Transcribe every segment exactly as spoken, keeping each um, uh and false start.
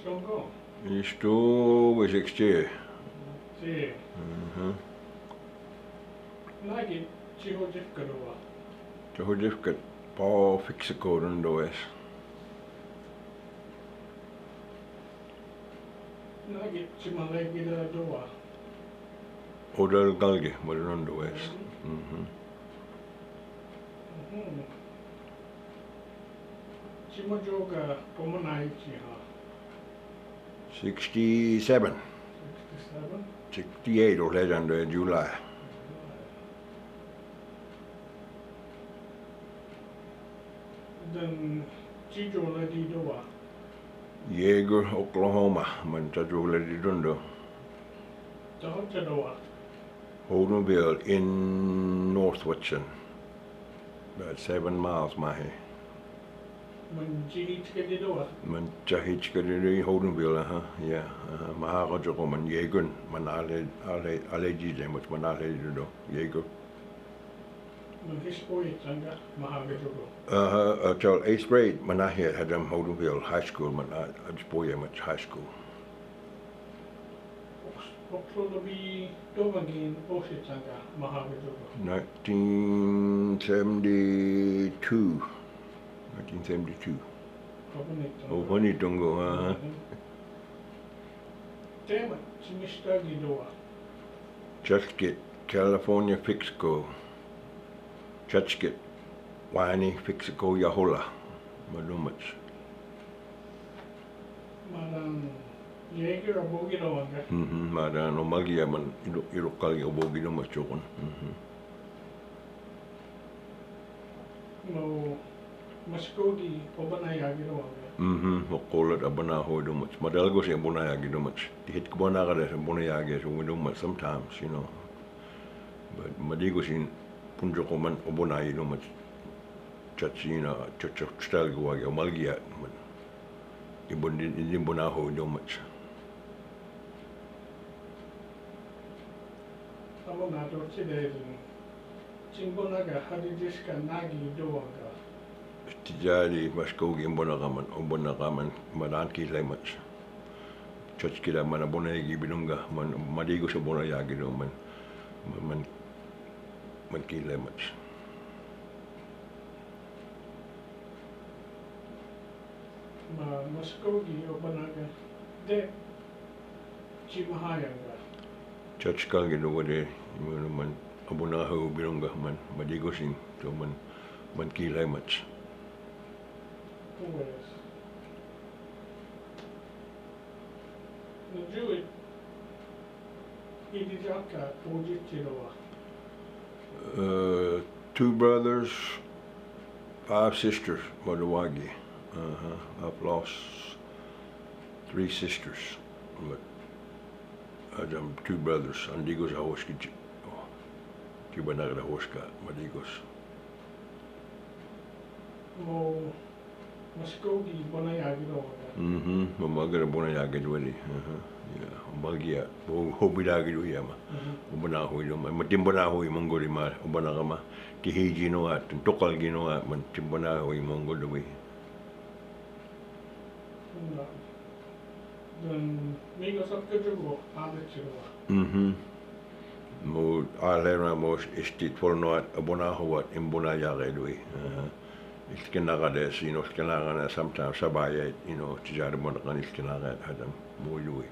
Tongo? Istu we sixty. Si. Mhm. Nagi, tihu difka dowa. Tihu difka, pa fiksi ko dundowa. Nagi, ti ma legi da dowa. Odal galgi, ma dundowa. Mhm. Mhm. Ti ma joga, pa ma nai ti ha. Sixty-seven. Sixty-seven? Sixty-eight, o le dan de July. Dan ti joladi dowa. Yegu, Oklahoma, man ta joladi dundo. Ta hon ta dowa. Holdenville in North Watson. About seven miles mahi. Man jihit kadi dowa. Man jihit kadi dowa Holdenville, aha, yeah, aha. Maha ko joko man Yegun, man ale, ale, ale jije, man, man ale jije do, Yegun. Man hispoye tanga, maha ko joko. Aha, uh, till eighth grade, man ahi, hadam Holdenville High School, man a, hispoye man high school. Oklo lo bi doba gin osi tanga maha ko joko. Nineteen seventy-two. Nineteen seventy-two. Obani tongo. Obani tongo, aha. Tema, ti mista gi dowa. Church Gate, California fiksi ko. Church Gate, wani fiksi ko yahola. Madumac. Madan, Yeager a bogi dowa nga. Mhm, madan, o malgi ya man, ilu, ilu kalgi o bogi domac okon. Mhm. Mo, maskogi o bana yagi dowa nga. Mhm, o kolat a bana hoi domac. Madalgo si o bana yagi domac. Ti hit ko bana kada si o bana yagi si o domac sometimes, you know. But madigo si punjoko man o bana yagi domac. Chachina, chacha, chacha, wagi, o malgi ya, man. Ibun di, di buna ho domac. Amo na to ti de, tin buna ga hadi diska nagi dowa nga. Tijari maskogi buna ga man, o buna ga man, madan ki lemac. Church kida man a buna yagi bidunga, man, madigo si o buna yagi do man, man, man, man ki lemac. Ma, maskogi o bana ga de, ti mahayanga. Church kalgi dogo de, man, man, o buna ho bidunga man, madigo sin, to man, man ki lemac. Yes. Na Jewish, Idi jaka, odi ti dowa. Uh, two brothers, five sisters, madawagi. Uh-huh. I've lost three sisters. But, uh, them two brothers, an digo sa hoski ji-, oh, ki bana ga hoska, madigos. Mo, maskogi buna yagi dowa nga. Mhm, mama ga buna yagi dowa di. Aha, ya, o malgi ya, bo, hobi yagi dowa ya ma. Mhm. O buna hoi do ma, ma tin buna hoi mongoli ma, o buna ga ma, ti hiji no a, tin tokal gi no a, man tin buna hoi mongoli dowa. Nga. Dan, mi ga sab ka jugo, ale ti dowa. Mhm. Mo, ale na mo, isti tfolno a, buna ho a, in buna yagi dowa. Aha. Ilkina ga de, you know, ilkina ga na, sometimes, sabaye, you know, tijari buna ga ilkina ga, hadam, mo dowa.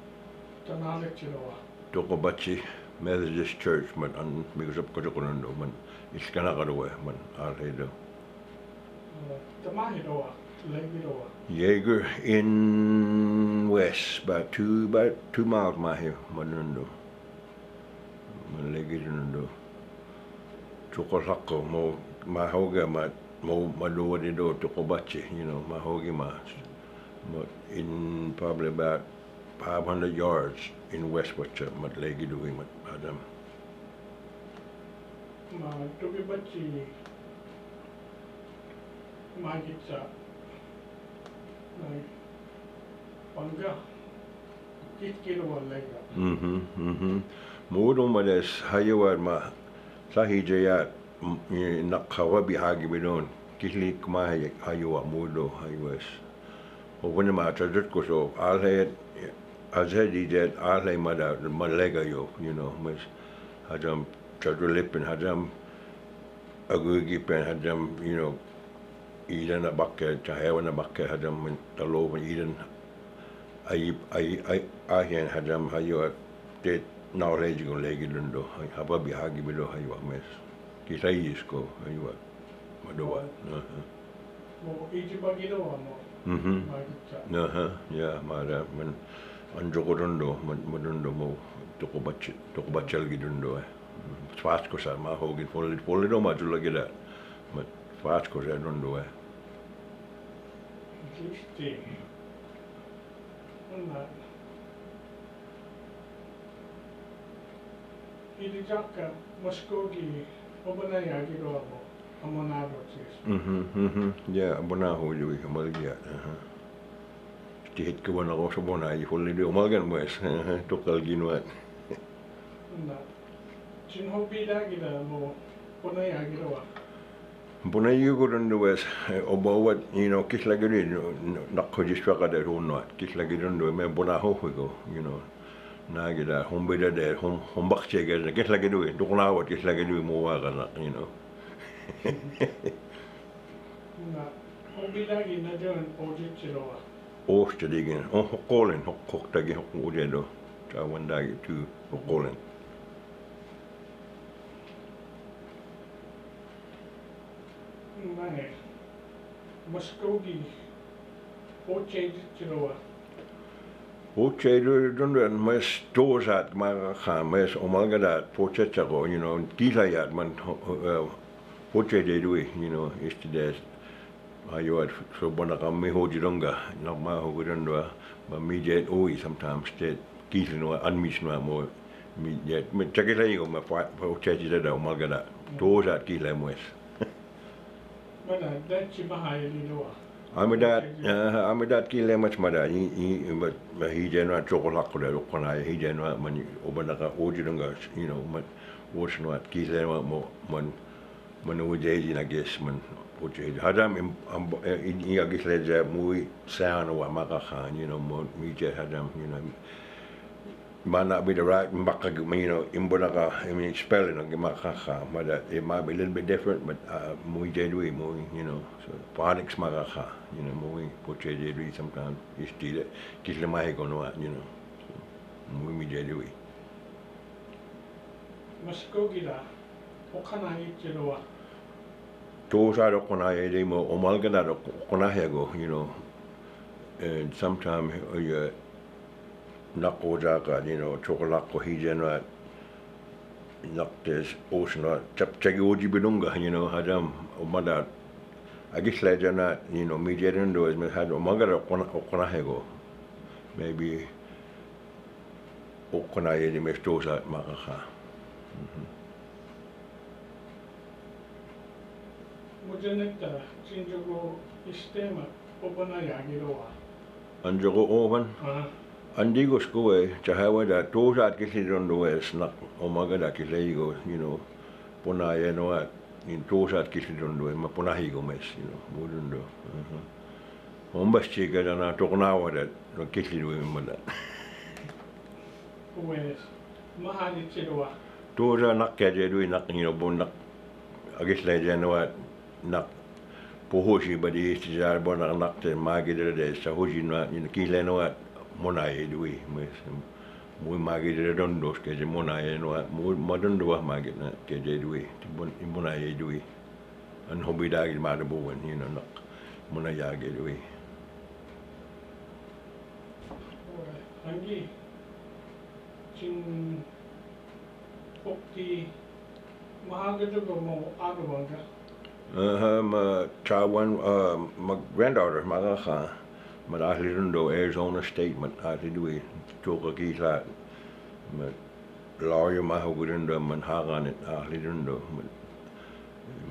Tana ale ti dowa. Tokobachi Methodist Church, man, an, mi ga sab ka jugo no, man, ilkina ga dowa, man, ale do. Tamahi dowa, legi dowa. Yeager in west, about two, about two miles mahi, manundo. Man legi dundo. Tuko sako, mo, ma hoga, ma, mo, ma do wadi do, tuko bachi, you know, ma hogi ma. Mo, in probably about five hundred yards in west, but, uh, ma legi do, ma, adam. Ma, tuki bachi, ma gitsa, ma, panga, kit kilo wala ya. Mhm, mhm. Mo do ma des, hayo wa ma, sa hije ya, m-, i, na kawa bi hagi bi don, kihli kuma hayo, hayo wa mo do, hayo wes. Ovvun ma tajut koso, alhe, azhe didet, alhe mada, ma lega yo, you know, mas hadjam tajut lippin, hadjam agugi pen, hadjam, you know, idan a bakke, tahewan a bakke, hadjam men talovan idan, ai, ai, ai, ahen, hadjam hayo, te, knowledge ko legi dundo, haba bi hagi bilo hayo, mes. Kisa isko, hayo, madowa. Mo iji bagidowa mo. Mhm. Magica. Aha, ya, mada, men, anjoko dundo, men, men dundo mo, toko baci, toko bacel gi dundo, eh. Fas kosa, ma hogin folid, folid o ma jula gida. Men, fas kosa dundo, eh. Interesting. Onna. Ili jakka, Moskow gi, obona ya gi do amo, amona do tis. Mhm, mhm. Ya, abona ho ju, amal gi ya, aha. Ti het ke bona ko so bona, i folid o, amal gan mo es, aha, tokal gi no at. Onna. Sin hobi da gi da mo, bona ya gi do wa. Bona yu ko dundo wes, eh, oba wat, you know, kihla gi duwe, no, no, nak ko jis faka da hu no, kihla gi dundo, me bona ho hu ko, you know. Na gi da, hom bi da de, hom, hom bak che gi da, kihla gi duwe, duk na wat, kihla gi duwe, mo wa ka na, you know. Na, hom bi da gi na jon, o ji chi lo wa. O sta di gi, o, ho kolen, ho, ho ta gi, ho, o je do. Ta wan da gi tu, ho kolen. Mane, Moskow gi, poche di tilowa. Poche di dundo, mes tozat ma ka, mes omalgadat, poche chako, you know, kihla yat man, poche di duwe, you know, is the days. Ayo at, so bona ka mi hoji donga, na ma hoji donga, ma mi jet oi sometimes jet, kihla no, an mi sno mo, mi jet, mi chakila yo, ma fa, fa cheti da, ma gada, toza kihla mo es. Mana, dat chi ma ha ili no. Ami dat, eh, ami dat kihla mo es ma da, i, i, ma, ma hi jeno a choko lako da, okona hi jeno a, mani, obona ka hoji donga, you know, ma, was no at kihla mo, man, Man uje iji na ges man uje iji. Hadam im, am, eh, in, in a ges leja mui sound wa makaka, you know, mo, mi je hadam, you know. Mana bi the right, mbaka, you know, imbonaka, I mean, spelling of makaka, but, uh, it might be a little bit different, but, uh, mui je dui, mui, you know, so phonics makaka, you know, mui, poche je dui sometimes, is tile, kisle mahi kono, you know. So, mui mi je dui. Mas kogila. Okana ye tilowa. Toza okana ye di mo, omalgana okana ye go, you know. And sometimes, uh, you, nako jaka, you know, chocolate ko hi jeno, nak tes osno, chap, chagi oji binunga, you know, hadam, omada, agis la jana, you know, mi jeno do, is me had, omalgana okana, okana ye go. Maybe, Okana ye di mes toza makaka. Mhm. Mujenekta, chinjogo istema, obana ya gilowa. Anjogo oban? Aha. Andigo skowe, chahawa da toza kisi dondo wes nak, omaga da kisi go, you know, pona ye no at, in toza kisi dondo, ma pona hi go mes, you know, mudundo. Aha. Ombas chika dana tokna wada, no kisi dui mada. Wes, mahani chidwa. Toza nak kede dui nak, you know, bon nak, agis la jeno wa nak, pohosi badi isti jar bon nak, nak te magi dede sa hoji no, you know, kile no wa, mona ye dui, mes, mui magi dede don dos kede mona ye no wa, mui madon do wa magi na, kede dui, ti bon, mona ye dui. An hobi dagi mada buwen, you know, nak. Muna yagi dui. Angi, chin pokti, mahaga dogo mo adawanga. Aha, ma chawan, uh, ma granddaughter, ma gaha, ma ahli dundo, Arizona State, ma ahli dui, choka kisa, ma Lawyer ma hogi dundo man hagan it ahli dundo.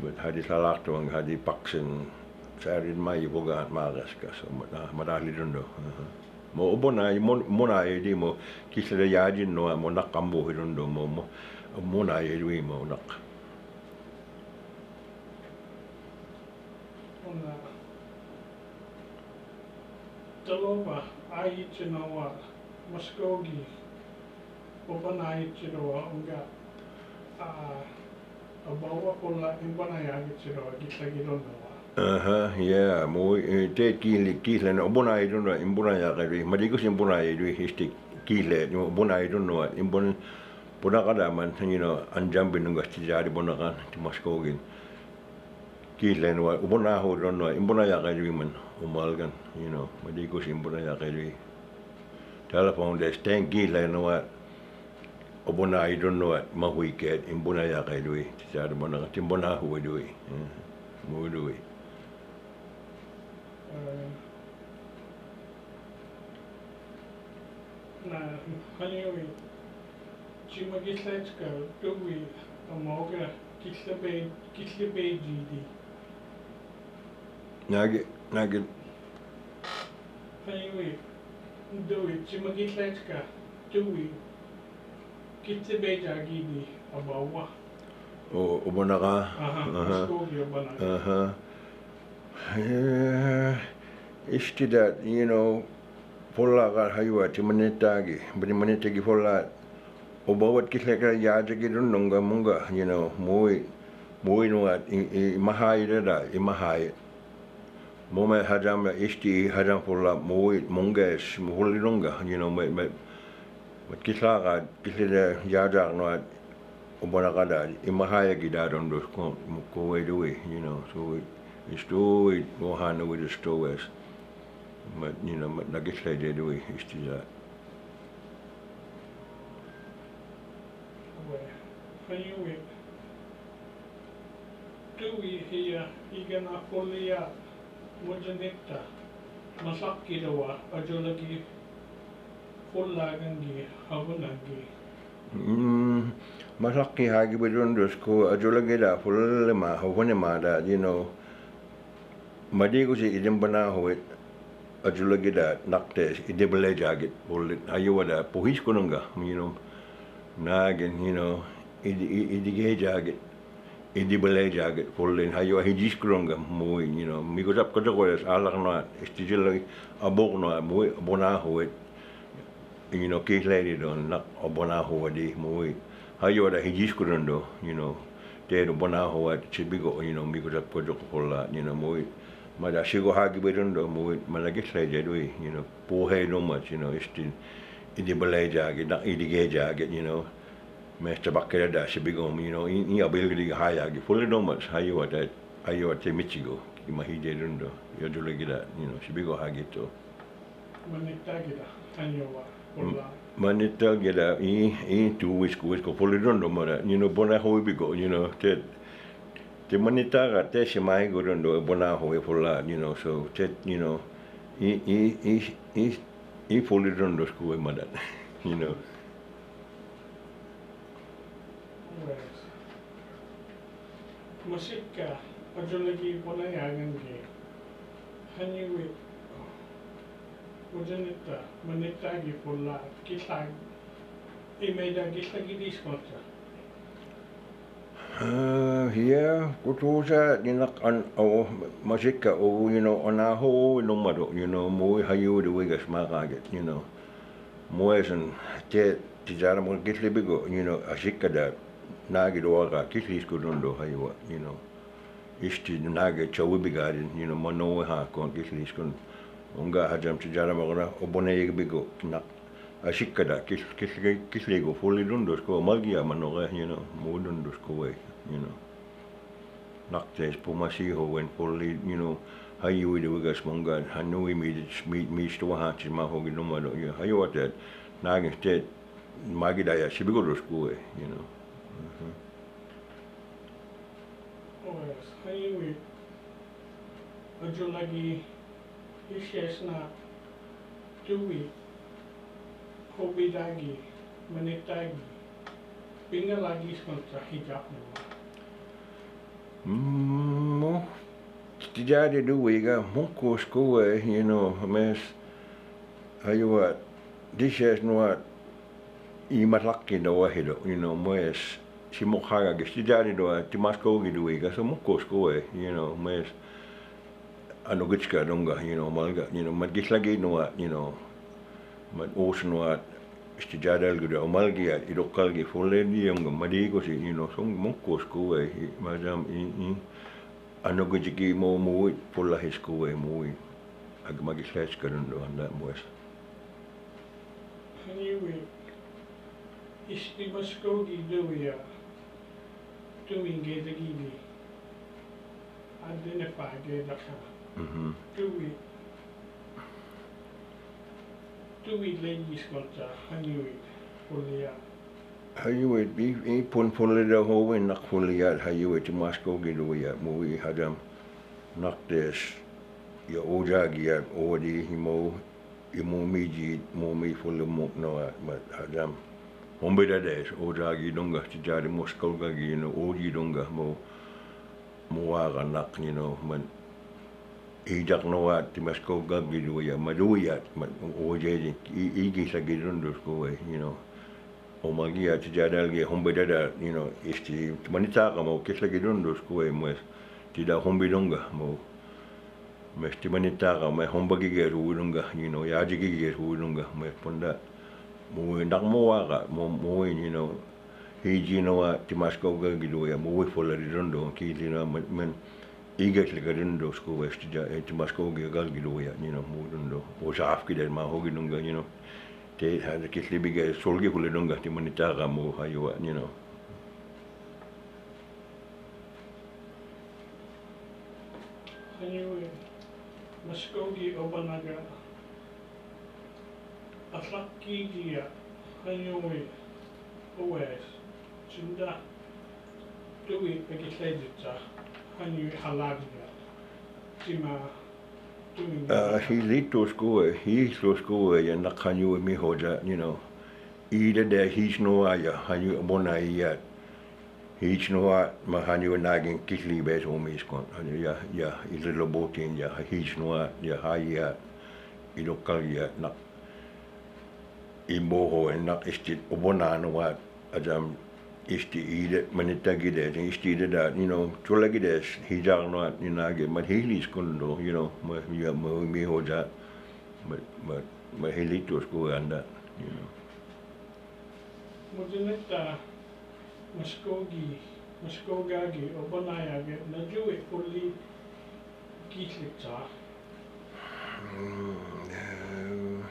But hadi salakto ang hadi paksin. Sarin ma iboga ma gaskas. Mat, ah, mat ahli dundo. Aha. Mo obona, mo, mona ye di mo. Kisa da yajin no, mo nak kambo hi dundo. Mo, mo, mona ye di mo nak. Mona. Taloba, aijenowa, Muskoka, obana aijenowa, unga, a, abawa pola, imbana yajenowa, gita gidonnowa. Aha, yeah, mo, eh, te kile, kile, no, obana aijenowa, imbana yajenowa, ma dikusi imbana yajenowa, este kile, no, obana aijenowa, imbana, bona kada man, you know, an jambi nunga ti jadi bona kan, ti Muskoka. Kile nua, obana hu donnowa, imbana yajenowa man, o malgan, you know, ma dikusi imbana yajenowa. Telephone des, ten kile nua, obana aijenowa, ma hui ket, imbana yajenowa, ti jadi bona, ti imbana hu donowa, eh, mu donowa. Eh, na, anyway, Chima gilechka, tuwi, amoga, gilebe, gilebe jidi. Nagi, nagi. Anyway, tuwi, chima gilechka, tuwi, gilebe jagidi, abawa. O, obana ka? Aha, aha. Muskoka obana ka. Aha. Eh, este that, you know, pola ka hayua, ti manetagi, bani manetagi pola. Oba wat kile ka yaja gidon nonga munga, you know, mui, mui nuat, i, i, mahai dada, i mahai. Mome hajam na este, hajam pola, mui, munga, es, mui nonga, you know, me, me, me kile ka, kile da yaja nuat, obana kada, i mahai gida don dos ko, ko we do we, you know, so we, it's do we, go han we just do we. But, you know, but na kile da do we, este that. Tuwi hiya, igana polia, mojanetta, masakki dawa, ajolagi, pola gangi, havunagi. Mm, masakki hagi bedon dos ko, ajolagi da, pola ma, havune ma da, you know. Ma dikusi idin bana huet, ajolagi da naktes, idibele jagit, bullet, ayuwa da, puhis kununga, you know, nagin, you know, idi, i, idige jagit, idibele jagit, bullet, ayuwa hijis kununga, mui, you know, mi kutap kutap kules, alak na, istijil lagi, abok na, mui, bona huet, you know, kile di don, nak, obana huwa di, mui. Hayua da hijis kudondo, you know. Te do bona huwa, sibigo, you know, mi kutap kutap pola, you know, mui. Ma da sigo hagi bedondo, mui. Ma da kile da do we, you know. Puhe no much, you know, este, idibele jagit, nak idige jagit, you know. Me tabakela da, sibigo, you know, i, i abil gidi haya gi, pola no much, hayua da, hayua te michigo, i ma hije dondo, yo jule gida, you know, sibigo hagi to. Manita gida, anyowa, pola. Manita gida, i, i, tu wisku, wisku, pola dondo mara, you know, bona huwa bigo, you know, te, te manita ga, te si mai go dondo, bona huwa pola, you know, so, te, you know, i, i, i, i, i pola dondo sku we mara, you know. Masikka, ajolagi bona yagangi. Hanyiwi, wajanita, manitagi pola, kilag, imeda kilag idis kontra. Ah, hiya, kutusa, dinak an, o, masikka, o, you know, onaho, numado, you know, mui hayu de wigas makaget, you know. Muesan, te, tijara mo kisli bigo, you know, asikka da, nagi do waga, kisli isku dondo, hayua, you know. Isti nagi chawi bigarin, you know, manowe ha kon kisli iskun. Unga hajam tijara mo gana, obone yeg bigo, nak, asikka da, kis, kisli, kisli go, fulli dondo, sko, malgia manowe, you know, mu dondo, sko we, you know. Naktes pumasi ho wen poli, you know, hayu ide wigas monga, hanu i mi, mi, mi sto ha ti ma ho gi numa do, you know, hayu atet, nagin tet, magi daya, sibigo do skue, you know. Mhm. Oes, hayu i, ajolagi, Isyesna, tuwi, hobidagi, manitagi, bingalagi skontra hijak numa. Mm, mo, tijari duwi ga, mungkus kuwe, you know, mes, ayuwa, dishes nuwa, i matlakki do wahido, you know, mes, si mukhaga gis, tijari do, ti masko gi duwi ga, so mungkus kuwe, you know, mes, anogitska dunga, you know, omalga, you know, mat gihlagi nuwa, you know, mat oos nuwa, isti jadal guda, omalgi ya, idokkalgi, fulledi yonga, mat ikosi, you know, song mokos kuwe, i, madam, i, i, anogitski mo, mo, fulla his kuwe, mo, ag magihletska dundu, anda, mues. Anyway, isti Muskogee duwe ya, tuwi ge dagidi. Identify ge daka. Mhm. Tuwi. Tuwi lejis konta, hanyuwi, fulia. Hanyuwi, i, i pun fulida howi nak fulia, hanyuwi ti Muskogee duwe ya, muwi hadam. Nak des, ya ojagi ya, odi, himo, Imo miji, mo mi fule mo no, ma hadam. Hombe da des, ojagi dunga, ti jadi Muskogagi, you know, oji dunga, mo, mo waga nak, you know, man. Ijak no wa, ti Muskogagi duwe ya, ma duwe ya, ma oje di, i, igi sa gi dundu skuwe, you know. Omagi ya, ti jadal gi, hombe da da, you know, isti, ti manitaka mo, kisa gi dundu skuwe, mo, ti da hombe dunga, mo. Mesti manitaka, me homba gige ruwi dunga, you know, yaji gige ruwi dunga, me punda. Mo nak mo waga, mo, mo, you know, hiji no wa, ti Muskogagi duwe ya, mo we fola di dundu, ki di na, men, men, iget liga dundu, skuwe, ti ja, eh, ti Muskogagi duwe ya, you know, mo dundu. O safki de ma hogi dunga, you know. Te, ha, ki libi ge, solgi fule dunga, ti manitaka, mo, hayo, you know. Hanyuwi, Muskogee obanaga, asakki gia, hanyuwi, owes, jinda, tuwi peki ledita, hanyuwi halagia, tima, tuwi. Ah, hi litus kuwe, hi litus kuwe, ya nak hanyuwi mi hoja, you know. Ida de his no aya, hanyuwi bona iya. His no a, ma hanyuwi nagin kisli bes umis kon. Hanyuwi ya, ya, ida lobotin ya, his no a, ya, ha ya, ido kal ya, na. Imbo ho, na, isti, obona no a, ajam, isti ida, manita gide, isti ida da, you know, chula gide, hijar no a, ni nagi, ma hilis kundo, you know, ma, ya, ma, mi hoja, ma, ma, ma hilitus ku anda, you know. Mujinetta Muskogee, Muskogagi, obonayage, najuwi fulli gihlitsa. Mm, eh,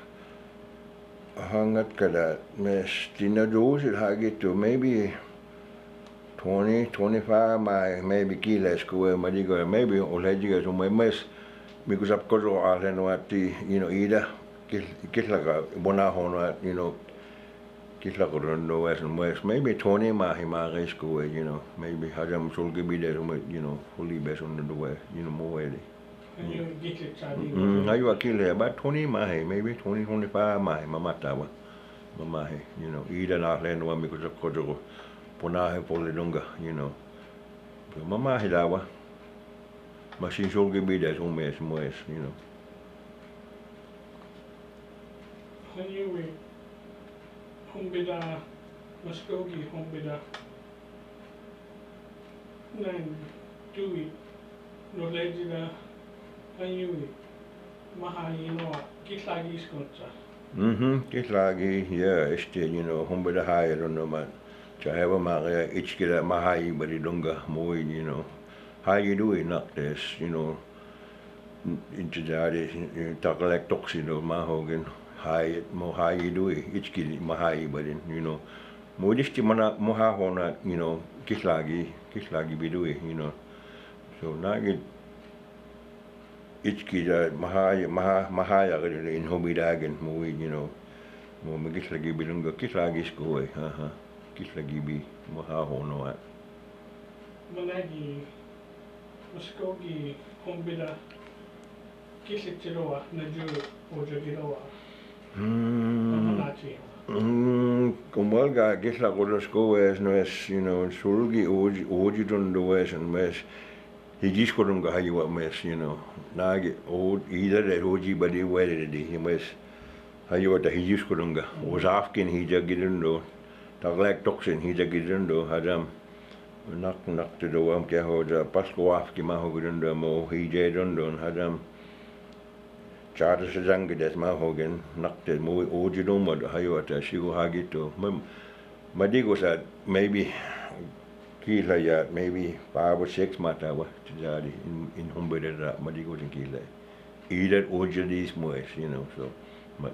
hangat kada, mes tina dosi hagi tu, maybe twenty, twenty-five mile, maybe kiles kuwe madigo, maybe olhejiga su, mes, mi kusap kozo ahlen wati, you know, ida, kil-, kilaga, bona hono, you know, Kilaga dundu wes, wes, maybe twenty mahi ma ges kuwe, you know, maybe hajam sulgi bide, you know, fulli bes dundu wes, you know, mo weli. Mm, ayu akile, about twenty mahi, maybe twenty, twenty-five mahi, mamata wa. Mamahi, you know, ida na len wa mi kusa kojo, pona he fulli dunga, you know. Mamahi da wa. Masin sulgi bide, sumes, mues, you know. Hanyuwi, hombida, Muskogee, hombida. Nang, tuwi, nolejida, hanyuwi, maha inoa, kilaagi iskonsa. Mhm, kilaagi, yeah, este, you know, hombida haya dundu man. Chaheba maga, ichkida maha ibadi dunga, mo, you know. Haya duwi nak des, you know. Inti jadi, takalek toksi no ma hogin, hai, mo hai idui, ichki ma hai badin, you know. Mo disti mana, mo ha hona, you know, kilaagi, kilaagi bidui, you know. So, nagi, ichki da, ma hai, ma ha, ma hai agin, in hobi dagin, mo, you know. Mo, mo kilaagi bidunga, kilaagi skoi, ha, ha. Kilaagi bi, mo ha hona. Managi, Muskogee, hombida, kilaagi tiloa, naju, ojo tiloa. Mm. Amanati. Mm, kumbalga, kilaagi kodo Muskogee, no es, you know, sulgi, oji, oji dundu wes, and mes, hijis kodunga hayuwa mes, you know. Nagi, o, ida de, oji badi wele de, hi mes, hayuwa da hijis kodunga. O zafkin hija gidundu, taglek toksin hija gidundu, hadam. Nakt, nakte duwam ke hoja pasko afki mahogin duwam mo hije dundun hadam. Chata se jangi des mahogin nakte mo oji duma hayo ata sigo hagito. Ma, ma digo sa maybe kila ya, maybe five or six mata wa tijari in, in humbere da ma digo sin kila. Idat oji dis mo es, you know, so. Ma,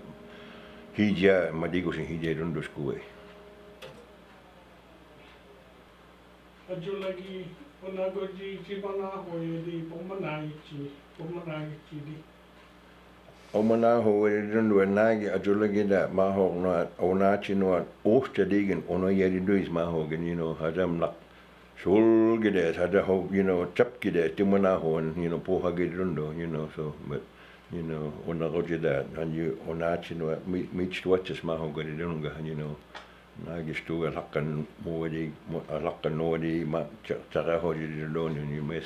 hija, ma digo sin hija dundus kuwe. Ajulagi, onagoji, jibana hoye di, bomana ichi, bomana ichi di. Omana hoye di dundu nagi, ajulagi da, mahog no, onachi no, osta digin, ono yeri duis mahogin, you know, hadam nak. Sul gides, hada ho, you know, chap gides, timana hon, you know, poha gidi dundu, you know, so, but, you know, onagoji da, and you, onachi no, mi, mi chituaches mahogin dunga, you know. Nagi stu alakkan muwadi, mu-, alakkan nuwadi, ma, cha-, chaka hoji di doni ni mes.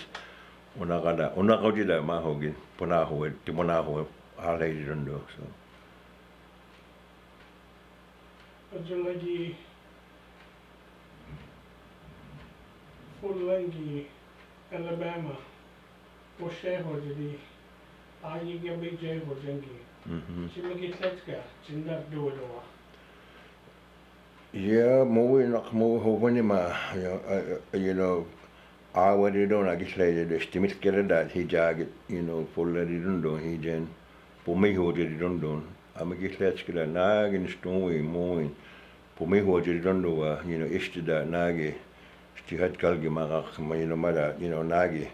Unakada, unakojida mahogin, punaho, ti punaho, alai di dondo, so. Ajulagi, Fulangi, Alabama. Bo se hojidi, ayi gabi je hojangi. Mhm. Sima gi tletska, sinda duwa duwa. Yeah, muwi nak muwi hovani ma, you know, uh, uh, you know, awadi don agi tlede de stimit kere da hijagi, you know, fuladi don don hijen, pumi hojidi don don, ami gi tletska da nagi ni stunwi muwi, pumi hojidi don don wa, you know, isti da nagi, isti had kalgi magak, ma, you know, mada, you know, nagi,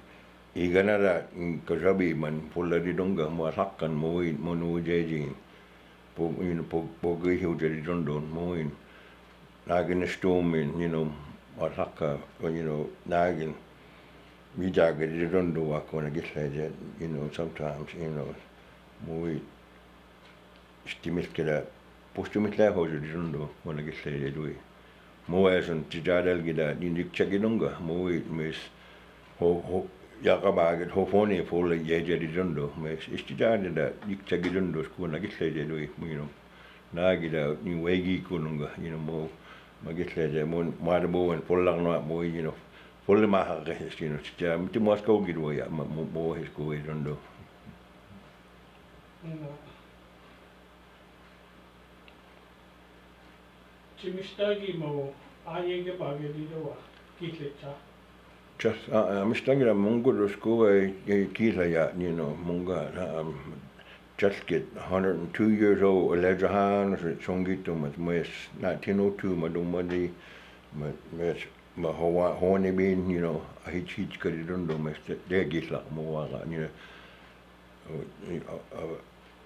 Iganada, mm, kasabi man, fuladi donga, mo alakkan, mo in, mo nu jeji. Po, in, po, po gi hiu jadi dondon, mo in. Nagin stumin, you know, alakka, you know, nagin. Mi jaga di dondo wako na gitla je, you know, sometimes, you know, mo in. Stimit keda, po stimit la hojo di dondo, mo na gitla je dui. Mo esun tijadal gida, ni dik chagi donga, mo i mis, ho, ho, yakaba gid, ho foni fo la jeje di dondo, mis, is tijadal da, dik chagi dondo, sku na gitla je dui, mo ino. Na gida, ni wegi kununga, you know, mo, ma gitla je, mo, ma da bo en, fo la no, mo, you know, fo la ma ha ke, you know, tija, mi ti mo asko gid wo ya, ma, mo, mo, his ko we dondo. Ti mistagi mo, aye ge bage di dowa, kitle cha. Just, uh, uh, mistagi la mungu do sku, eh, eh, kila ya, you know, munga, um, just get a hundred and two years old, le jahan, songi tu mas, mes, na tino tu ma dumadi, ma, mes, ma hoa, honi bin, you know, a hich hich kadi dondo, mes, de, de gitla, mo waga, you know, uh, uh, uh,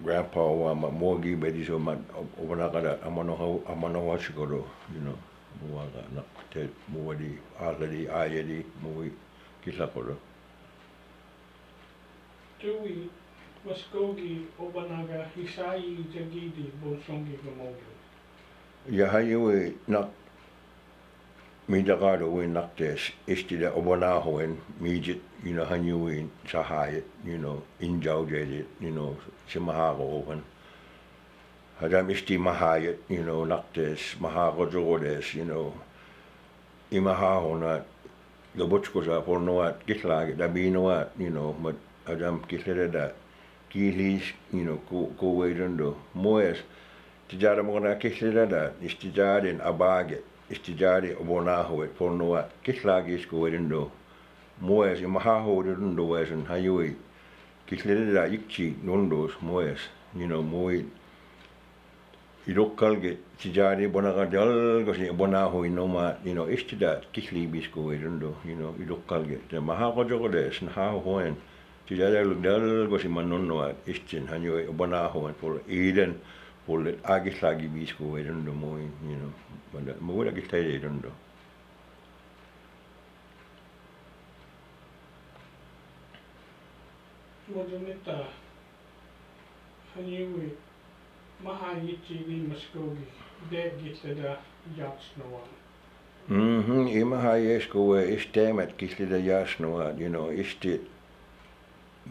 Grandpa wa ma mogi bedi so ma, o, o bana kada, amano hau, amano hau sikoro, you know, mo wa ga na, te, mo wadi, aladi, ayadi, mo wi, kisa koro. Tuwi, maskogi, o bana ga, hisai, jagidi, bonsongi, gamogi. Ya hayi we nak, mi dagado we nak tes, isti da obana hoen, mi jit, you know, hanyi we sahayet, you know, injau jejit, you know, si mahago oven. Hadam isti mahayet, you know, nak tes, mahago jogo des, you know, i mahago na, Gabutsko sa fornoat, kislagi, dabinoat, you know, mat, adam kislada, kilis, you know, ko, ko we dondo. Moes, tijada mokna kislada, is tijada in abage, is tijada obonaho et fornoat, kislagi is ko we dondo. Moes, i mahaho dondo wes, and hayui. Kislada, ikchi, dondos, moes, you know, moi. I dokkalge, tijari bonaga dalgosi bonaho inoma, you know, isti da kisli bisko we dondo, you know, i dokkalge. Te mahago jogo des, nahaho hoen. Tijari dalgosi manonno at, istin, hanyo bonaho en pol, iden, pol, agi slagi bisko we dondo moin, you know. Manda, mo wala kitai dondo. Mojumita. Hanyiwi, maha yichi di maskogi, de gitlada yachnoa. Mhm, i maha yesko we, istemet gitlada yachnoa, you know, isti,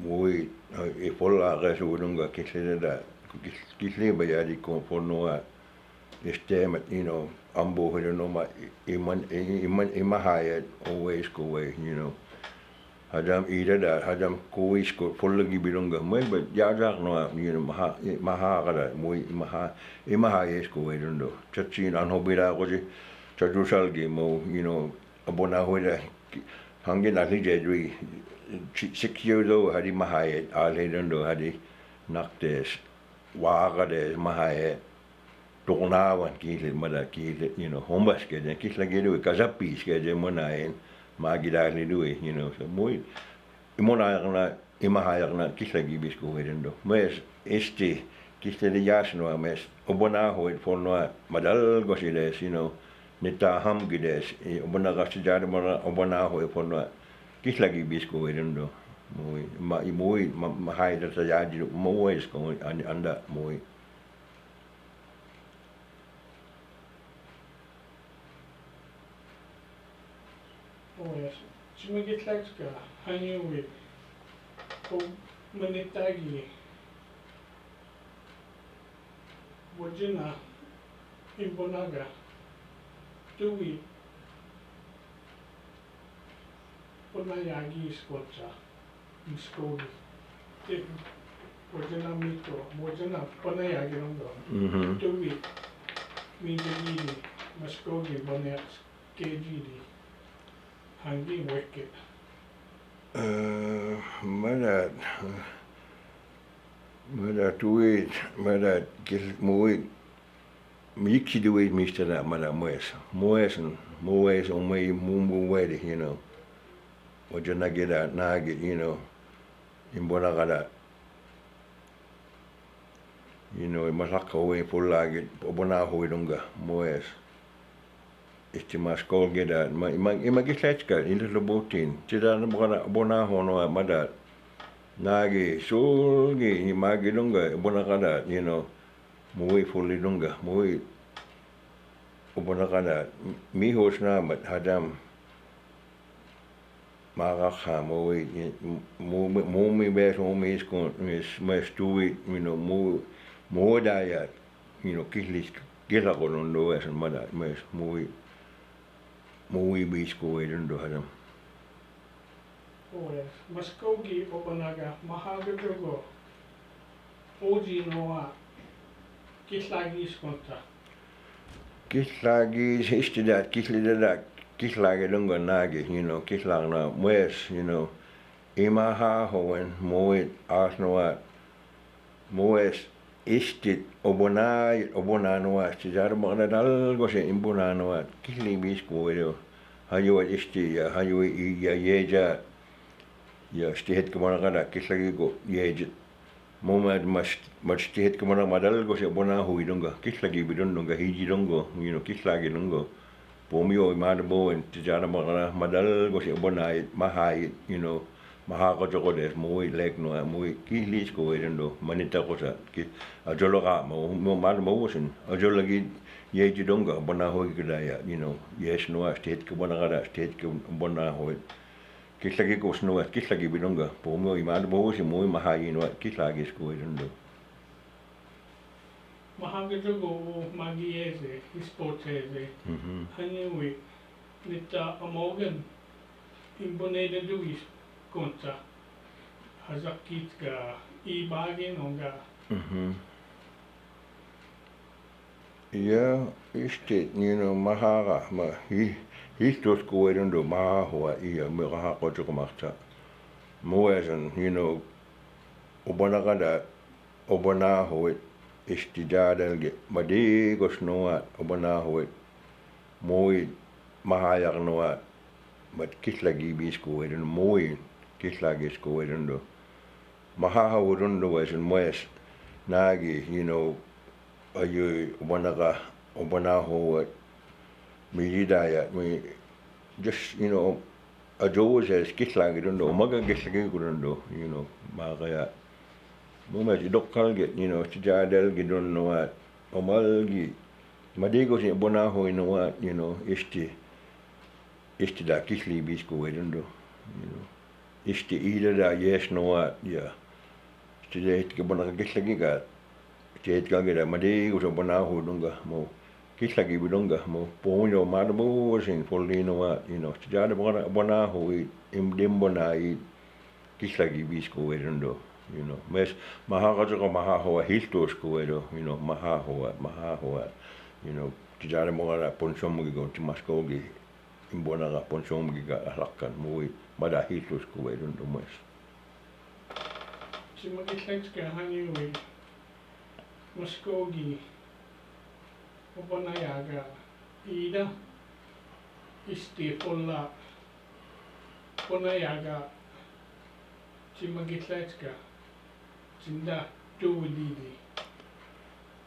mui, uh, i pola resu dunga gitlada, gitli bayadi ko fornoa. Esteemat, you know, ambohedon noma, i, i man, i, i man, i mahaiyet, always go away, you know. Hadam idada, hadam kuis ko, follogibi dunga. Mue, but ya jak no, you know, maha, i, maha kada, mue, i maha, i mahaiyet ko we dundo. Chachi nan hobida kosi, chadu salgi mo, you know, abonahoida, hangin alije dui, si, six years old, hadi mahaiyet, alhedundo, hadi naktes, wakades, mahaiyet. Tukunawan kihlet mada kihlet, you know, hombas kede, kihlagidui, kasapis kede monain, magidalidui, you know, so mui, i monain na, i mahain na, kihlagibis ko we dundo. Mes, este, kihlede yas no, mes, obonahoit fon no, madal gosides, you know, nita ham gides, i, obonakasti jade mada, obonahoit fon no, kihlagibis ko we dundo. Mui, ma, i mui, ma, mahain data jadi, mui, is ko, an, anda, mui. Oes, si ma gitlatka, hani wi, ko manitagi, wajina, imbonaga, tuwi, ponayagi iskonta. Maskogi. Te, wajana mito, wajana ponayagi longo. Mhm. Tuwi, mi jagidi, maskogi, ponaya kejidi. Hangi weke. Eh, mada, mada tuwi, mada kil, muwi. Mi kidi wei mistera mada mues. Mues, mues, o mei, mu, mu weri, you know. Wajana gida, nagi, you know. Imbona kada. You know, i masaka wei pulagi, obona hui dunga, mues. Isti maskol gida, ma, i ma, i ma gisetka, i lulu butin. Tida na bona, bona hono mada. Nagi, sulgi, i magi dunga, obona kada, you know. Muwi fuli dunga, muwi. Obona kada, mi hos na mat hadam. Maka ha, muwi, mu, mu, mu mi bes, mu mi iskun, mis, mis tuwi, you know, mu, mu daya, you know, kihlis, kihla konon do, es mada, mis, muwi, muwi bis ko we dundo hadam. Oes, maskogi obonaga, mahaga jogo. Oji noa, kihlagi iskonta. Kihlagi istidat, kihlidada, kihlagi dunga nagi, you know, kihlag na, mues, you know. I maha hoen, muwi, as noa, mues, istit, obona, obona noa, istidat, obona dal gose, imbona noa, kihli bis ko we do. Haju isti ya, haju i ya, yeja. Ya, isti hetke bona kada, kihlagi ko, yeja. Mu ma, ma, ma isti hetke mana madal gose bona hui dunga, kihlagi bidun dunga, hiji dunga, you know, kihlagi dunga. Pomi o i mada boen, tijana mana madal gose bona, maha, you know, maha ko joko des, muwi lek no, muwi kihlis ko we dundo, manita kosa, ki, ajolo ka, mu, mu mada muwi sin, ajolo gi, yeji dunga, bona hui kida ya, you know, yes no, isti hetke bona kada, isti hetke bona hui. Kihlagi ko snuat, kihlagi bidunga, pomo i mada bosi, muwi maha i nuat, kihlagi sko i dundo. Maha ga jogo o magi eze, sports eze. Mhm. Hani wi, nita amogen, imboneda duis konta. Hazakit ga, i bagi nonga. Mhm. Iya, isti, you know, maha ga, ma, hi, hi tos ko we dundo, maha hua, iya, mi maha ko joko makta. Muwi san, you know, obona kada, obona hui, isti jadal ge, madi gos noa, obona hui, muwi, maha yak noa, mad kihlagi bis ko we dundo, muwi, kihlagi sko we dundo. Maha ha we dundo we sin muwi, nagi, you know, Ayu, obona ka, obona ho, mi jida ya, mi just, you know, ajo se kihlagi dundo, maga kihlagi ko dundo, you know, maga ya. Mu ma ji dokkal ge, you know, ti jadal ge dundo wa, omal gi, madi gos obona ho, you know, wa, you know, isti, isti da kihli bis ko we dundo, you know. Isti ida da yes no wa, ya. Isti da hetke bona ka kihlagi ka. Isti hetke ka da madi gos obona ho dunga, mu. kihlagibi dunga, mo, pomu yo, ma da busin, folli no wa, you know, tijare bona, bona hui, im, dim bona i, kihlagibi sko we dundo, you know. Mes, maha ka joko, maha hoa, hilto sko we do, you know, maha hoa, maha hoa, you know, tijare bona, ponsom gi go, timas ko gi, im bona ka, ponsom gi ga, alakkan, mo wi, ma da hilto sko we dundo, mes. Ti ma ki thanks ka hani wi, Muskogee, o bona yaga, ida, isti folla, bona yaga, ti ma ki thanks ka, tinda, tu wididi.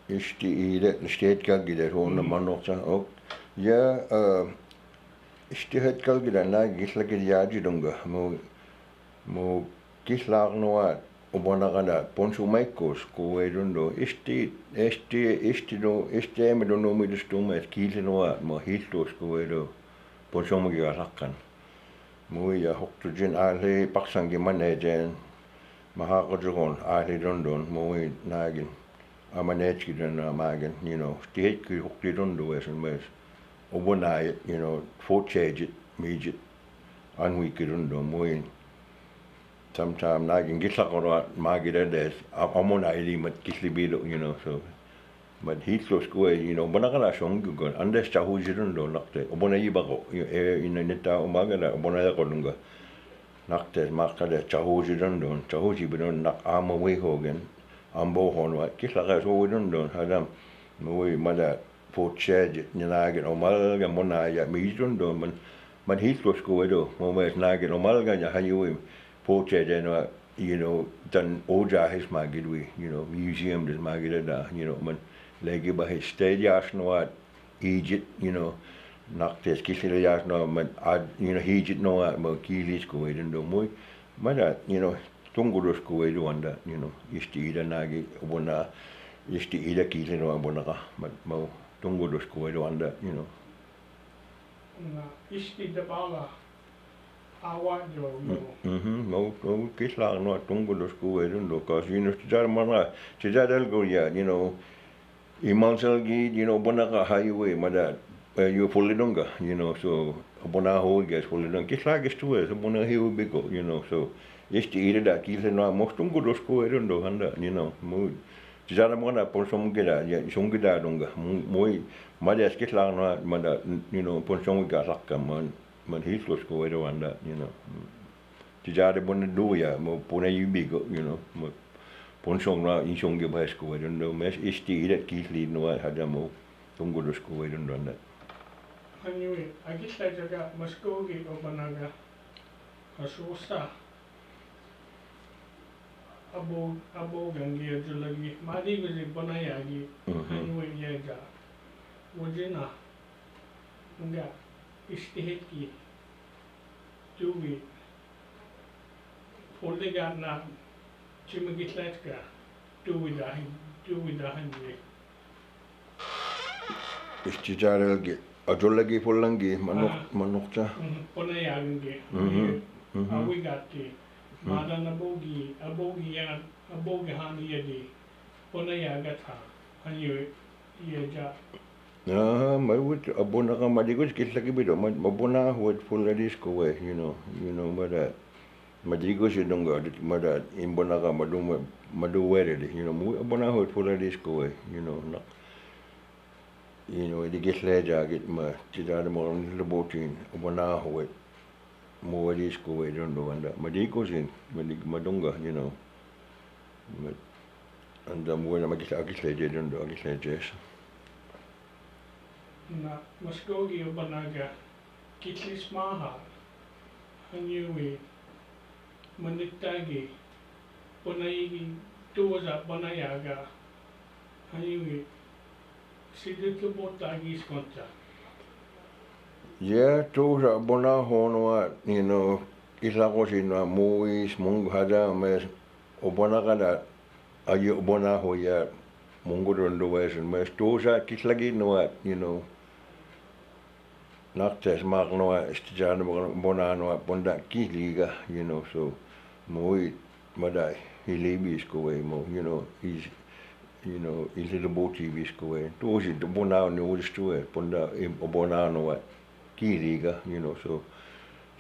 Isti ida, isti het ka gida, hona manoksa, ok. Ya, eh, isti het ka gida, na gihla gida yaji dunga, mo, mo gihla no wa, o bona ka da, ponsu maikos, ko we dundo, isti, isti, isti do, isti me dundo mi dustu me, kihli no wa, mo hiltos, ko we do, ponsu mo gi alakkan. Mo ya hoktu jin ali, paksan gi mane jen, maha ko jokon, ali dundon, mo nagin, a mane ki dun, a magin, you know, ti het ki hoktu dundo, wesen mes. O bona, you know, fo chejit, mijit, an wi ki dundo, mo Sometimes nagin gihla koro ma gida des, a, a mo na ili mat gihli bido, you know, so. But hiltos ko we, you know, bona ka da song ko, andes chahuji dundo nakte, o bona iba ko, you, eh, ina neta o ma gida, o bona ya ko dunga. Nakte, ma ka da chahuji dundo, chahuji bido nak ama we hogen, ambo hon wa, gihla ka so we dundo, hadam, mo we ma da, Poche, nagin, o malga mo na ya, mi dundo, man, man hiltos ko we do, mo mes nagin, o malga ya, hani we, poche, den wa, you know, dan oja his ma gid we, you know, museum des ma gid da, you know, man, legi ba his stage as no wa, Egypt, you know, naktes kihli as no, man, ad, you know, Egypt no wa, mo kilis ko we dundo, mo, ma da, you know, tungudos ko we do anda, you know, isti ida nagi, bona, isti ida kihli no wa, bona ka, ma, mo, Tungudos ko we do anda, you know. Na, isti da bala, awa do, you know. Mm-hmm. Mo, mo, gihla no wa, tungudos ko we dundo, 'cause, you know, tijare mana, tijare algo ya, you know, iman salgi, you know, bona ka highway, ma da, eh, you folli dunga, you know, so, bona ho gas folli dunga, gihla gas tu, so, bona highway biko, you know, so, isti ida da, kihli no wa, mos tungudos ko we dundo, anda, you know, mo, Tijare mo na ponsom gida, ya, song gida dunga. Mo, mo, ma da ski lang na, ma da, you know, ponsom gida lakka, man, man hiltos ko we do anda, you know. Tijare bona do ya, mo bona ibi ko, you know, mo, ponsom na, insong ge bas ko we do, mes isti ida kihli no, hada mo, tungudos ko we do anda. Anyway, agi sa jaga, mas ko gi o banaga, asusa. Abo, abo gangi ajulagi, madi guzi bona yagi, mhm, hanwe yaja. Wajina, nga, isti het ki, tuwi, folli ga na, chima gitlatka, tuwi dahin, tuwi dahin ye. Isti jarel gi, ajolagi follangi, manok, ah, manokta. Mhm, bona yagangi. Mhm, mhm. Awi gati. Mm. Mada na bogi, abogi ya, abogi hani yadi. Bona yagata, hani yaja. Ah, ma wit, abona ka madi guzi gitlagi bido, ma, ma bona wit folladisko we, you know, you know, mada. Madi guzi dunga, mada imbona ka madu, madu were di, you know, mu, abona wit folladisko we, you know, na. You know, di gitla jagit ma, tida ma lubotin, abona wit. Mo wadi isko we dundu anda. Madi kosin, madi madunga, you know. Anda mo wadi ma gitla, gitla je dundu, gitla je. Na, maskogi obanaga, gitlis maha, hanyuwi, manittagi, bonaigi, tuwaza, bonayaga, hanyuwi, Sidu tubo tagi skonta. Ya, tusa bona hono wa, you know, isla kosi na muis, mung hada mes, obona kada, ayo bona ho ya, mungu dondo wes, mes tusa kislagi no wa, you know. Naktes mak no wa, istijan bona no wa, bonda kisliga, you know, so, mui, madai, he lebi isko we mo, you know, is you know, illit-abo-tii biskoe. Tuosi, obonao ni uudistue, obonao, obonao ni ua kiiliga, you know, so.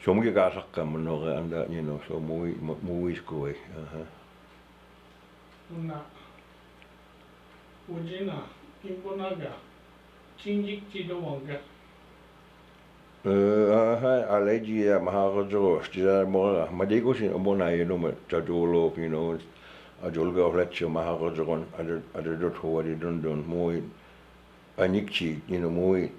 So miki kaasakka mo nora anda, you know, so mui, mu-, muiskoe, aha. Una, ujina, imbonaga, chinjik chido wanga. Eh, aha, alaiji ya maha kotoko, stija mora, ma dei kosin obonao, you know, ma tajolo, you know, ajolga ofletsi maha kotoko, ajo, ajo dot huwa di dondon, mui, anyiksi, you know, mui,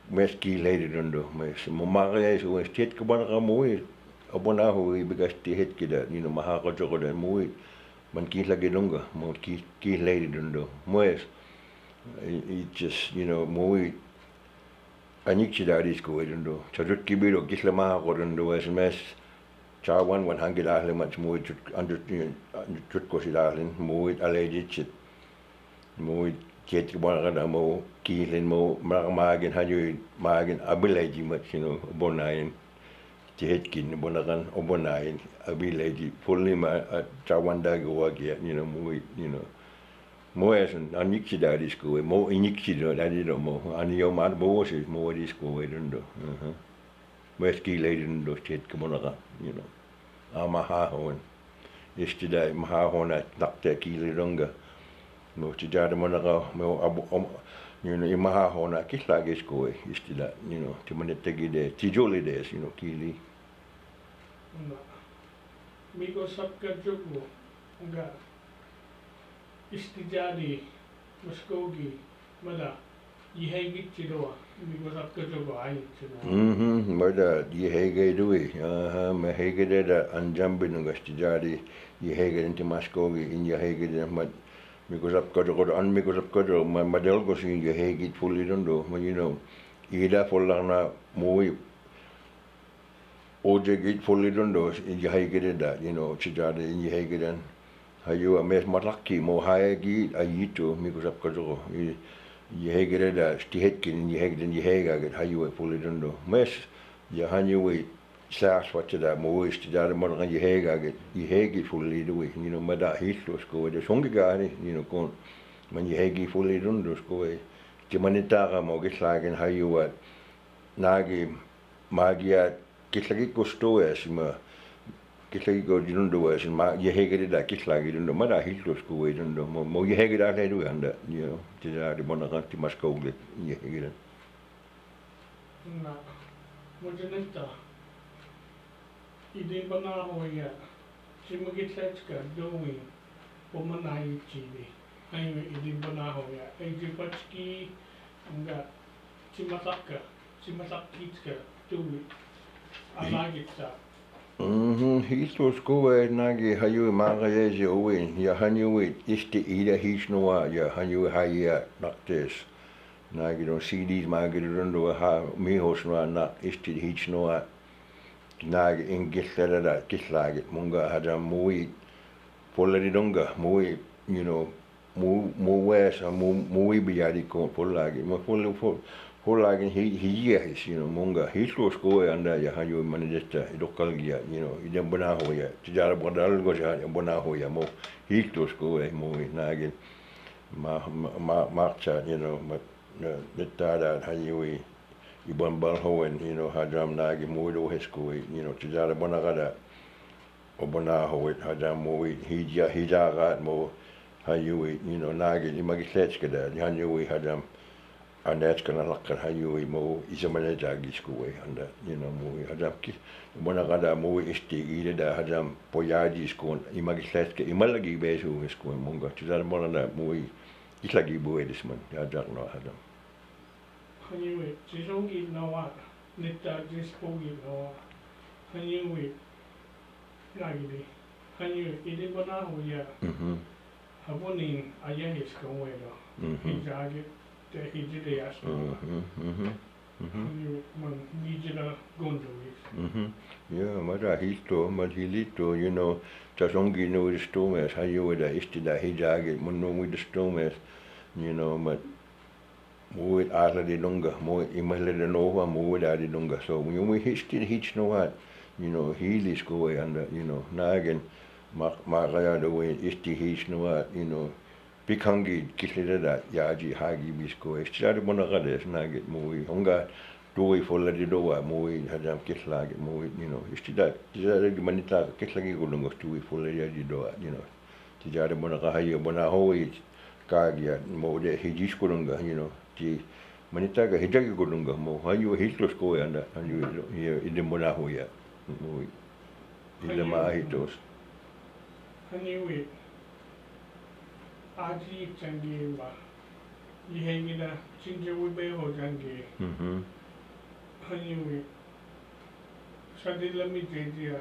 mes kiilai di dondo, mes, mo mara ya isu, mes, tiet ke bana ka mui, obonao hui, because ti het kida, you know, maha kotoko da, mui, man kiilai di donga, mo ki, kiilai di dondo, mes, it, it just, you know, mui, anyiksi da disko we dondo. Tajut kibilo kisle maha ko dondo wes mes. Chawan wan hangi dahle mats mui tut, andut, tut kosi dahle mui alaiji chit. Mui tiet ke bana kada mo kiilin mo ma-, magin haju magin abilaiji mats, you know, obonaoin. Tiet kin bonakan obonaoin abilaiji. Fulli ma, a, chawan dagi wagia, you know, mui, you know. Mo esun, anyiksi da disko we, mo inyiksi do, da di do mo, ani yo ma, mo wosi, mo disko we dondo. Aha. Mo es kiilai dondo, tiet ke mo naka, you know. A maha hon. Isti da maha hon a nakte kiilai donga. Mo ti da de mo naka, mo abu, om, you know, i maha hon a kiilai gisko we, isti da, you know, ti mo ne tegi de, ti joli de, you know, kiili. Nga. Miko sapka joku, nga. Isti jadi, maskogi, mada, yihegi tidoa, miko sapka joku ai tidoa. Mhm, mada, yihegi dui, aha, ma hegi de da anjambi nunga isti jadi, yihegi de ti maskogi, in yihegi de mad, miko sapka joku, an miko sapka joku, ma, ma delgo sin yihegi fulli dondo, ma, you know, ida fulla na mui, Ojegi fulli dondo, in yihegi de da, you know, ti jadi in yihegi de. Haju a mes matakki, mo haegi a yitu, miko sapka joku. I, yihegi de da, ti hetkin, in yihegi de, yihegi aget, haju a fulli dondo. Mes, ya haju we, sas wati da, mo we, ti jadi mo kan yihegi aget, yihegi fulli dui, you know, mada hitu, sko we de, songi gari, you know, kon, man yihegi fulli dondo, sko we. Ti manitaka mo, kilagen, haju a, nagi, Magia, kilagen ko stoa sima, kilagen ko dinundo wa sima, yihegi de da kilagen dinundo, mada hitu sko we dinundo, mo, mo yihegi da le du anda, you know, ti da di mo na kan ti maskogi, yihegi da. Na, mo dinetta, i di bana hoya, ti mo kilatka, doing, Pomanayi chidi. Ai, i di bana hoya. Ai, di patski, nga, ti matakka, ti matakkitka, tui. Alagitta. Mhm, hitu sko we nagi haju maga ye je uwe, ya haju we, isti ida hitu noa, ya haju haya naktes. Nagi don C Ds magi don do ha, mi hos noa na, isti hitu noa. Nagi in kilagen da, kilagen, munga hajam mui, Folladi donga, mui, you know, mu, mu wesa, mu, mui biyadi ko, follagi, ma foll, foll, follagi hi, hi, yes, you know, munga, hitu sko we anda ya haju manidetta, i dokkalgia, you know, i di bana hoya, ti jara bana dalgo ja, bana hoya, mo, hitu sko we, mui, nagi, ma, ma, ma, marcha, you know, ma, na, netta da, haju, i ban bal hoen, you know, hajam nagi, mui do hesko we, you know, ti jara bana kada, O bana hoet hajam mui hija, hija gat mo hajui, you know, nagi, i magi sech keda, hajui hajam. Anet kana lakkan hajui mo, i samane jagi sko we, anda, you know, mui hajam ki, o bana kada mui isti, i da hajam, poyaji sko, i magi sech ke, i malagi besu sko, munga, ti da mo na mui, i lagi bue disman, hajak no hajam. Hanyuwe, sisongi nawa, netta sisongi nawa. Hanyuwe, nagidi. Hanyuwe, i di bana hoya. Mhm. Habunin aya his kan welo. Mhm. Hijagi, te hijide yas. Mhm, mhm, mhm. Hanyuwe, man, nijida gondowis. Mhm. Ya, mada hito, mad hilito, you know, sisongi no istumes, hanyuwe da isti da hijagi, mun no istumes, you know, mad Mui ala di donga, mui imahla di noha, mui da di donga. So, mui, mui histi hich no hat, you know, hili sko we anda, you know, nagen, ma, ma kaya do we isti hich no hat, you know, Bikangit kihlededat yaaji haagi bisko. Esti dade bona kades nagit mui. Hunga tui fola di dowa mui hadam kihlagit mui, you know. Esti dade, esti dade manita kihlagi gulunga tui fola di dowa, you know. Ti dade bona kahayi bona hoi kagia mo de hijis gulunga, you know. Ti manita ka hijagi gulunga mo hayu hiltos ko ya anda hayu ide bona hoya. Mui. Ide ma hitos. Anyway, aji changi ma. Yihengida chinje wibe ho changi. Mhm. Anyway, sadi lami jedia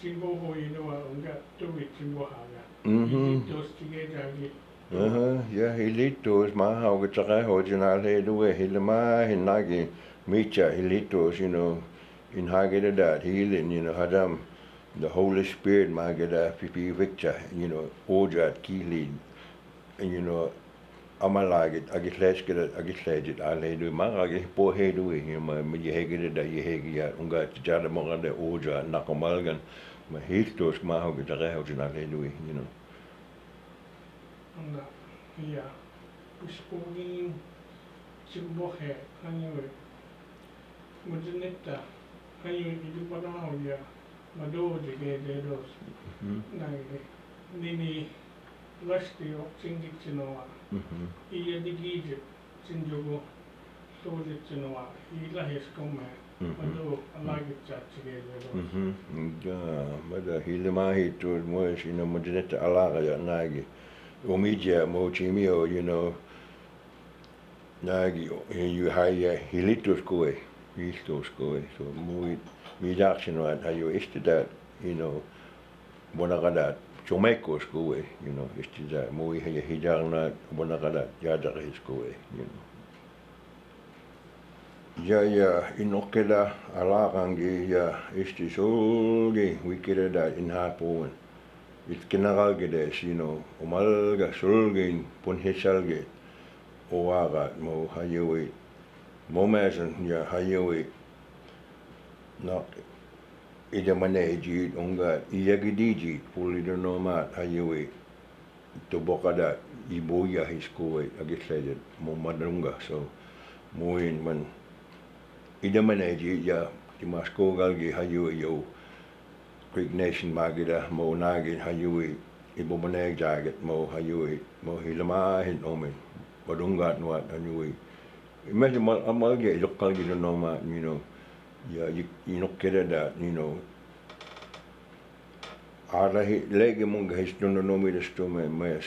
chimbo ho ino wa unga tuwi chimbo haga. Mhm. Iji tos tige changi. Aha, ya hilitos ma hau ke chaka ho jina le duwe hilima hinagi micha hilitos, you know, in hagida dat healing, you know, hadam the Holy Spirit ma gida pipi victor, you know, ojat kili, you know, amalagit, agit leskida, agit lejit, a le duwe ma, agit po he duwe, you know, ma, ma ye hegida da ye hegia, unga jada mo gada oja, nakamalgan, ma hilitos ma hau ke chaka ho jina le duwe, you know. Anda, iya. Uspugin chimbohe, anyway. Mujinita, anyway, idibana hoya, mado jige dedos. Mhm. Nai, nini lasti ok chingi chinowa. Mhm. Iya digije, chinjugo. Tuli chinowa, ila hiskome, mhm, madu, alagi chachi gejelo. Mhm. Nga, mada hilima hitu, mo sino mujinita alaga ya nagi. Umija, mo chimio, you know, nagi, you haya, hilitos koe, hilitos koe. So, mui, mi dak chinowa, hayo esti dat, you know, bona kada, chomekos koe, you know, esti dat, mui haya hijarna, bona kada, jadakis koe, you know. Ya, ya, inokkeda alakangi ya esti solgi wikireda inhapuun. It kinagalgede sino, umalga solgin, punhisalge, owaga, mo hayewit. Mo mesan ya hayewit. Na, ida mane ijit, unga, iyagidijit, pulidonoma, hayewit. Tubokada iboya hiskowe agitledet mo madunga so muin man ida manaji ya timasko galgi hayu yo Creek Nation magida mo nagi hayu ibo manajaget mo hayu mo hilama hin omen madunga nuat hayu. Imagine mal amal ge ilok kalgi no noma, you know, ya inok keda da, you know, Ara hi lege munga his dono nomi des tome mes.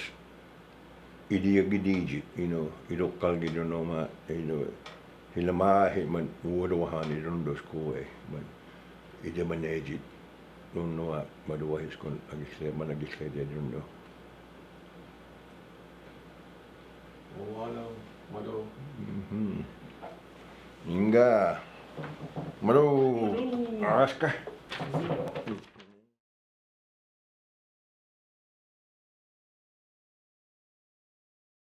Idi ya gidiji, you know, ido kalgi dono ma, you know, hilama hi man uodo wahani dono dos kue man. Ide maneji dono ma, madu wahis kon agisle man agisle de dono. Wala madu. Mhm. Inga madu. Aska.